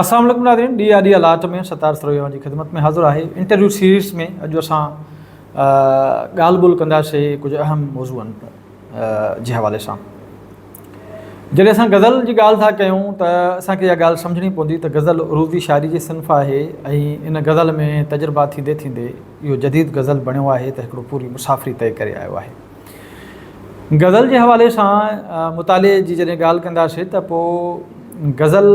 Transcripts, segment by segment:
السلام عليڪم ناظرين ڊي آر ڊي الاٽ ۾ ستار سروي اوهان جي خدمت ۾ حاضر آهي انٽرويو سيريز ۾ اڄ اسان ڳالهه ٻولهه ڪنداسين ڪجهه اهم موضوعن جي حوالي سان جڏهن اسان غزل جي ڳالهه ٿا ڪيون ته اسان کي اها ڳالهه سمجهڻي پوندي ته غزل عروضي شاعري جي صنف آهي ۽ ان غزل ۾ تجربا ٿيندي ٿيندي اهو جديد غزل بڻيو آهي ته هڪڙو پوري مسافري طئي ڪري آيو آهي غزل جي حوالي سان مطالعي جي جڏهن ڳالهه ڪنداسين ته پوء غزل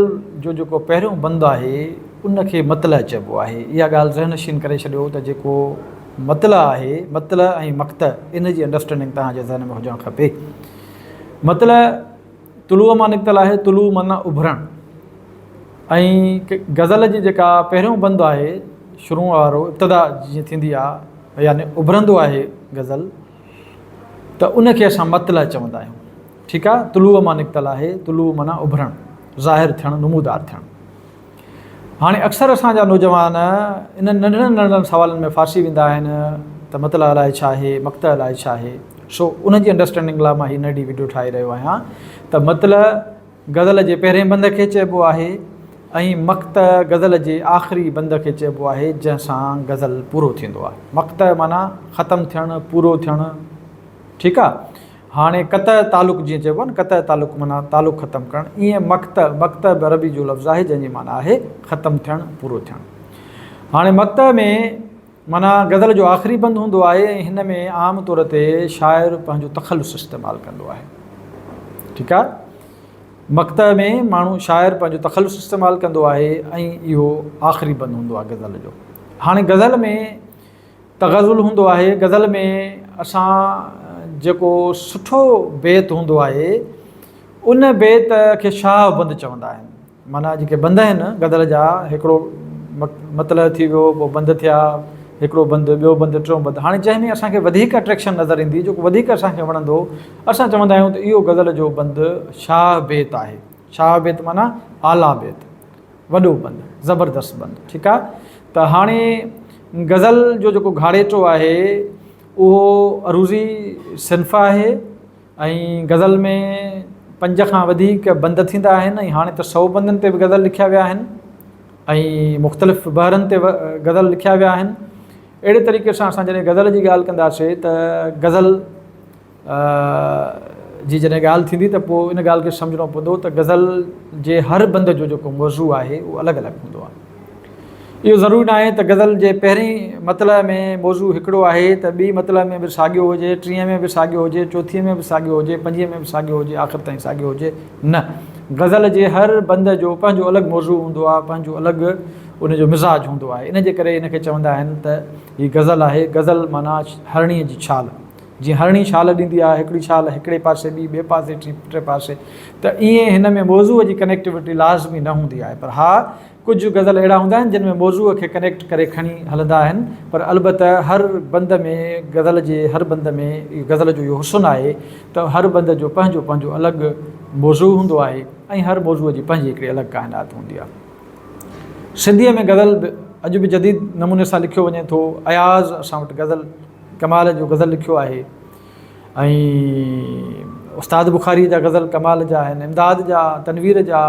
جو جيڪو پهريون بند آهي ان کي مطلع چئبو آهي. اها ڳالهه ذهن نشين ڪري ڇڏيو ته جيڪو مطلع آهي، مطلع ۽ مقطع ان جي انڊرسٽينڊنگ توهان جي ذهن ۾ هجڻ کپي. مطلع طلوع مان نڪتل آهي، طلوع معنيٰ اڀرڻ ۽ غزل جي جيڪا پهريون بند آهي شروع وارو ابتدا جيئن ٿيندي آهي يعني اڀرندو آهي غزل ته ان کي اسان مطلع چوندا آهيون. ٺيڪ آ، طلوع مان نڪتل آهي، طلوع معنيٰ اڀرڻ، ظاهر ٿيڻ، نمودار ٿيڻ. هاڻي اڪثر اسان جا نوجوان انهن ننڍڙن ننڍڙن سوالن ۾ ڦاسي ويندا آهن ته مطلع الائي ڇا آهي، مقطع الائي ڇا آهي. سو انهن جي انڊرسٽينڊنگ لاء مان هي ننڍي وڊيو ٺاهي رهيو آهيان ته مطلع غزل جي پهرين بند کي چئبو آهي ۽ مقطع غزل جي آخري بند کي چئبو آهي جنهن سان غزل پورو ٿيندو آهي. مقطع معنيٰ ختم ٿيڻ، پورو ٿيڻ، ٺيڪ آ. هاڻي قطع تعلق جيئن چئبو آهي نه قطع تعلق معنيٰ تعلق ختم ڪرڻ، ايئن مقطع، مقطع به عربي جو لفظ آهي جنهن جي معنيٰ آهي ختم ٿيڻ، پورو ٿيڻ. هاڻي مقطع ۾ معنيٰ غزل جو آخري بند هوندو آهي ۽ هن ۾ عام طور تي شاعر پنهنجو تخلص استعمال ڪندو آهي. ٺيڪ آهي. مقطع ۾ ماڻهو شاعر پنهنجو تخلص استعمال ڪندو آهي ۽ اهو آخري بند هوندو آهي غزل جو. هاڻي غزل ۾ تغزل هوندو آهي. غزل ۾ اسان جيڪو سٺو بيت هوندو آهي ان بيت کي شاهه بند چوندا آهن. معنيٰ جيڪي بند آهن غزل جا هڪڙو مطلع ٿي ويو پوء بند ٿيا هڪڙو بند ٻيو بند ٽيون بند هاڻي جنهن ۾ اسان کي وڌيڪ اٽريڪشن نظر ايندي جيڪو وڌيڪ اسان کي وڻندو اسان چوندا آهيون ته اهو غزل جو بند شاهه بيت آهي شاهه بيت معنيٰ اعليٰ بيت وڏو بند زبردست بند ٺيڪ آهي ته هاڻي غزل جو جيڪو گهاڙيٽو آهي اهو عروضي صنف آهي ۽ غزل ۾ پنج کان وڌيڪ بند ٿيندا آهن ۽ هاڻي ته سئو بندن تي به غزل لکيا ويا آهن ۽ مختلف بحرن تي غزل لکيا ويا آهن اهڙي طريقي سان اسان جڏهن غزل جي ڳالهه ڪنداسي ته غزل جي جڏهن ڳالهه ٿيندي ته پوء ان ڳالهه کي سمجهڻو پوندو ته غزل جي هر بند جو جيڪو موضوع آهي اهو الڳ الڳ هوندو آهي اهو ضروري ناهي ته غزل جي پهرين مطلع ۾ موضوع هڪڙو آهي ته ٻي مطلع ۾ به ساڳيو هجي، ٽئين ۾ به ساڳيو هجي، چوٿين ۾ به ساڳيو هجي، پنجين ۾ به ساڳيو هجي، آخر تائين ساڳيو هجي. نه. غزل جي هر بند جو پنهنجو الڳ موضوع هوندو آهي، پنهنجو الڳ ان جو مزاج هوندو آهي. ان جي ڪري ان کي چوندا آهن ته هي غزل آهي. غزل معنيٰ هرڻيء جي ڇال. جيئن هرڻي ڇال ڏيندي آهي، هڪڙي ڇال هڪڙي پاسي، ٻي ٻئي پاسي، ٽين ٽئين پاسي ته ائين هن ۾ موضوع جي ڪنيڪٽيوٽي لازمي نه هوندي آهي پر ها ڪجهه غزل اهڙا هوندا آهن جن ۾ موضوع کي ڪنيڪٽ ڪري کڻي هلندا آهن پر البته هر بند ۾ غزل جي هر بند ۾ غزل جو اهو حسن آهي ته هر بند جو پنهنجو پنهنجو الڳ موضوع هوندو آهي ۽ هر موضوع جي پنهنجي هڪڙي الڳ ڪائنات هوندي آهي. سنڌيء ۾ غزل به اڄ به جديد نموني سان لکيو وڃي ٿو. اياز اسان وٽ غزل ڪمال جو غزل لکيو آهي ۽ استاد بخاريء جا غزل ڪمال جا آهن، امداد جا، تنوير جا،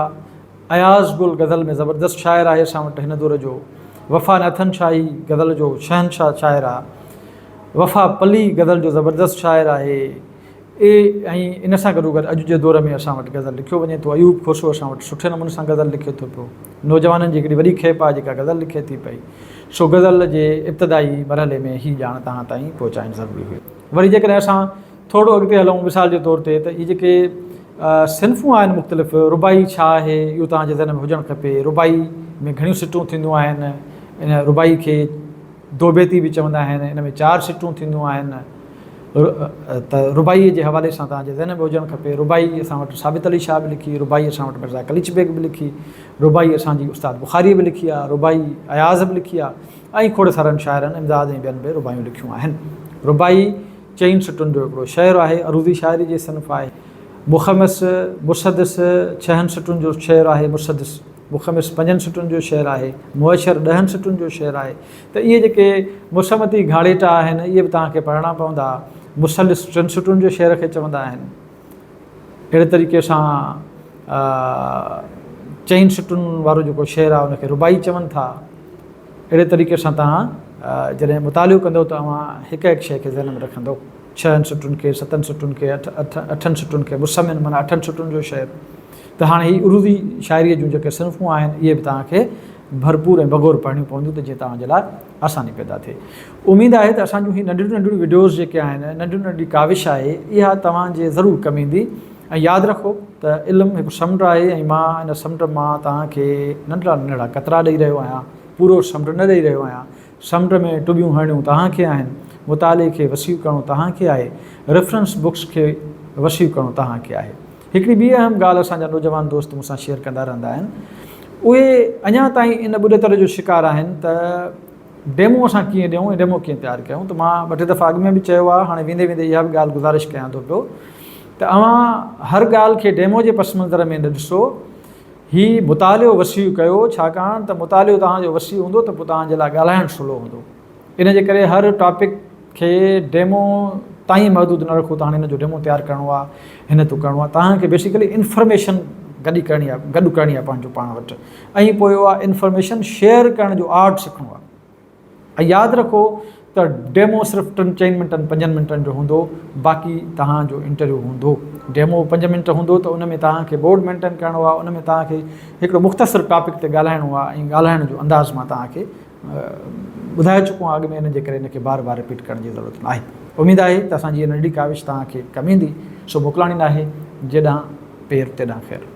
اياز گل غزل ۾ زبردست شاعر آهي اسان وٽ هن دور جو، وفا ناٿن شاهي غزل جو شهنشاهه شاعر آهي، وفا پلي غزل جو زبردست شاعر آهي اي ۽ ان سان گڏوگڏ اڄ جي دور ۾ اسان وٽ غزل لکيو وڃي ٿو، ايوب کوسو اسان وٽ سٺي نموني سان غزل لکي ٿو پيو، نوجوانن جي هڪڙي وڏي کيپ آهي جيڪا غزل لکي ٿي پئي، سو غزل جي ابتدائي مرحلي ۾ هي ڄاڻ توهان تائين پهچائڻ ضروري هئي. وري جيڪڏهن اسان ٿورو اڳتي هلون مثال جي طور تي ته اهي جيڪي صنفون آهن مختلف رباعي ڇا آهي اهو توهان جي ذهن ۾ هجڻ کپي رباعي ۾ گهڻيون سٽون ٿينديون آهن ان رباعي کي دوبيتي به چوندا آهن ان ۾ چار سٽون ٿينديون آهن ته رباعي جي حوالي سان توهان جي ذهن ۾ هجڻ کپي رباعي اسان وٽ ثابت علي شاهه به لکي رباعي اسان وٽ مرزا قليچ بيگ به لکي رباعي اسان جي استاد بخاري به لکي آهي رباعي اياز به لکي آهي ۽ کوڙ سارن شاعرن امداد ۽ ٻين به رباعيون لکيون آهن رباعي چئن سٽن جو هڪڙو شعر آهي، عروضي شاعري جي صنف آهي. مخمس، مسدس، ڇهن سٽن جو شعر آهي، مسدس، مخمس پنجن سٽن جو شعر آهي، معشر ڏهن سٽن جو شعر آهي ته اهي جيڪي مسمتي گهاڙيٽا آهن اهي به توهان کي پڙهڻا پوندا. مثلث ٽن سٽن جو شعر کي چوندا آهن. اهڙي طريقي سان چئن سٽن وارو جيڪو شعر آهي ان کي رباعي چون ٿا. اهڙي طريقي سان توهان جڏهن مطالعو ڪندؤ ته اوهان هڪ هڪ شيء کي ذهن ۾ رکندؤ. ڇهن سٽن کي، ستن سٽن کي، اٺ اٺ اٺن سٽن کي، مثمن معنيٰ اٺن سٽن جو شعر. ته هاڻي هي عروضي شاعريء جون جيڪي صنفون آهن اهي به توهان کي ڀرپور ۽ بغور پڙهڻيون پونديون ته جيئن توهان جي لاء آساني پيدا ٿئي. اميد آهي ته اسان جون هي ننڍڙيون ننڍڙيون وڊيوز جيڪي آهن، ننڍڙي ننڍڙي ڪاوش آهي اها توهان جي ضرور ڪم ايندي ۽ ياد رکو ته علم هڪ سمنڊ آهي ۽ مان ان سمنڊ مان توهان کي ننڍڙا ننڍڙا قطرا ڏئي رهيو آهيان، پورو سمنڊ نه ڏئي رهيو آهيان. سمنڊ ۾ ٽٻيون هڻڻيون توهان کي آهن، مطالعي کي وسيع ڪرڻو توهان کي آهي، ريفرنس بڪس کي وسيع ڪرڻو توهان کي آهي. هڪڙي ٻي اهم ڳالهه اسان جا نوجوان دوست مون سان شيئر ڪندا رهندا آهن، اهي اڃا تائين ان ٻڏتر جو شڪار آهن ته ڊيمو اسان ڪيئن ڏيون ۽ ڊيمو ڪيئن تيار ڪيون ته مان ٻه ٽي دفعا اڳ ۾ به چيو آهي هاڻي ويندي ويندي اها به ڳالهه گذارش ڪيان ٿو پيو ته اوهان هر ڳالهه کي ڊيمو جي پس منظر ۾ نه ڏسو هي مطالعو وسيع ڪيو ڇاڪاڻ ته مطالعو توهان جو وسيع هوندو ته پوء توهان جي لاء ڳالهائڻ سولو هوندو ان جي ڪري هر ٽاپڪ کي ڊيمو تائين محدود نه رکو ته هاڻي هن جو ڊيمو تيار ڪرڻو آهي هن تو ڪرڻو آهي توهان کي بيسيڪلي انفارميشن گڏي ڪرڻي آهي گڏ ڪرڻي آهي پنهنجو پاڻ وٽ ۽ پوء اها انفارميشن شيئر ڪرڻ جو آرٽ سکڻو آهي ۽ ياد رکو ته ڊيمو صرف ٽن چئن منٽن پنجن منٽن جو هوندو باقي توهان جو انٽرويو هوندو ڊيمو پنج منٽ هوندو ته ان ۾ توهان کي بورڊ مينٽين ڪرڻو آهي ان ۾ توهان کي هڪڙو مختصر ٽاپڪ تي ڳالهائڻو آهي ۽ ڳالهائڻ جو انداز مان توهان کي ٻڌائي چڪو آهيان اڳ ۾ ان جي ڪري ان کي بار بار رپيٽ ڪرڻ جي ضرورت ناهي. اميد آهي ته اسان جي هيء ننڍڙي ڪاوش توهان کي ڪم ايندي. سو موڪلاڻي ناهي، جيڏانهن پير تيڏانهن خير.